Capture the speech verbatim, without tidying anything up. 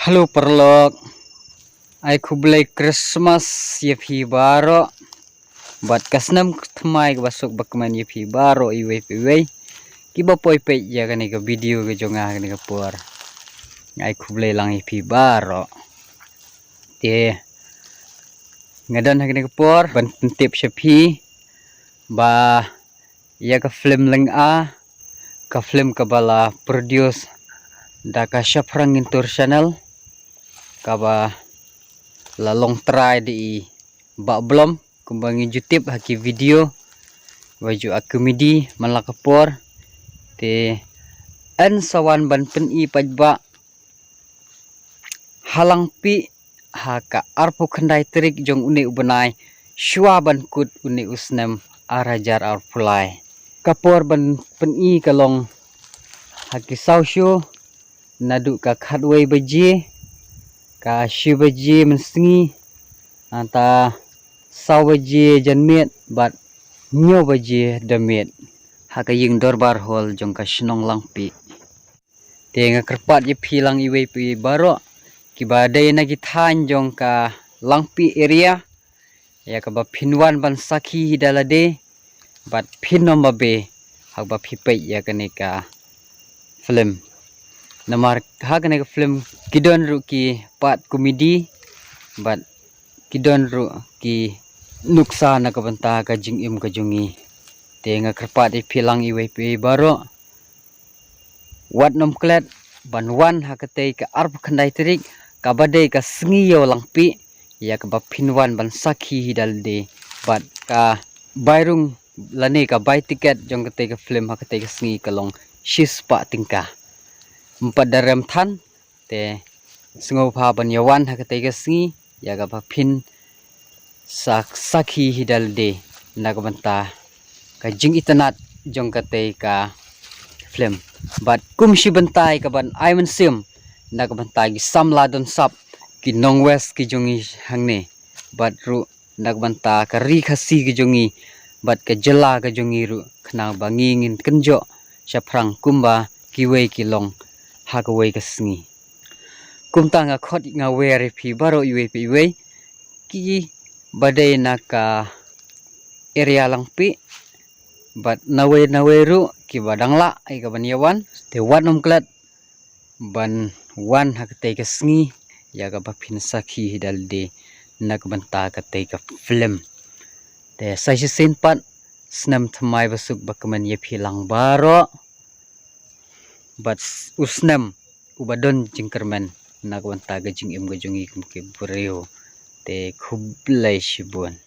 Hello paralok. Ai khublei Christmas ïa phi baroh. Bad ka snem thymmai kaba suk bakmen ïa phi baroh iwei pa iwei kiba poi peit ïa kane ka video ka jong nga ha kane ka por. Ai khublei lang ïa phi baroh. Te nga don ha kane ka por ban pyntip sha phi ba ïa ka film Lynga, ka film kaba la produce da ka Shaphrang Ngintur Channel, kaba la long trai da i Bah Blom, kumba ngi ju tip ha ki video, ba ju a comedy man la ka por. Te yn sa wan ban pyni paidbah ha Langpih ha ka arphew khyndai tarik jong une u bnai, shwa ban kut une u snem ar hajar arphew lai. Ka por ban pyni ka long ha ki saw shuh, naduh ka khatwei baje, ka shi baje mynsngi, nangta saw baje janmiet bad hynñiew baje da miet ha ka ïing dorbar hall jong ka shnong Langpih. Te nga kyrpad ïa phi lang iwei pa iwei baroh kiba dei na ki thaiñ jong ka Langpih area, ïa kaba phin wan ban sakhi hi da lade bad phin ym babe ha kaba phi peit ïa kane ka film. Namar ha kane ka film ki don ruh ki part comedy bad ki don ruh ki nuksa na ka bynta ka jingim ka jong ngi. Te nga kyrpad ïa phi lang iwei pa iwei baroh, wat nym klet ban wan ha katei ka arphew khyndai tarik, kaba dei ka sngi ïew Langpih, ïa kaba phin wan ban sakhi hi da lade. Bad ka bai rung lane ka bai tiket jong katei ka film ha katei ka sngi ka long shispah tyngka. Ym pat da rem than, te sngewbha ban ïa wan ha katei ka sngi, ïa kaba phin sa sakhi hi da lade na ka bynta ka jingitynnad jong katei ka film. Bad kum shi bynta ïa kaban ai mynsiem na ka bynta ki samla don sap, ki nongwest ki jong ngi hangne, bad ruh na ka bynta ka ri Khasi ka jong ngi bad ka jylla ka jong ngi ruh, khnang ba ngi ngin kynjoh shaphrang kumba kiwei ki long ha kawei ka sngi. Kumta nga khot nga wer ïa phi baroh iwei pa iwei kiba dei na ka area Langpih bad nawei nawei ruh kiba dang lah ïa kaban ïa wan, te wat nym klet ban wan ha katei ka sngi, ïa kaba phin sakhi hi da lade na ka bynta katei ka film. Te sa shisien pat, snem thymmai ba suk bakmen ïa phi lang baroh, bad u snem uba don jingkyrmen na ka bynta ka jingim ka jong ngi kum ki briew. Te khublei shibun.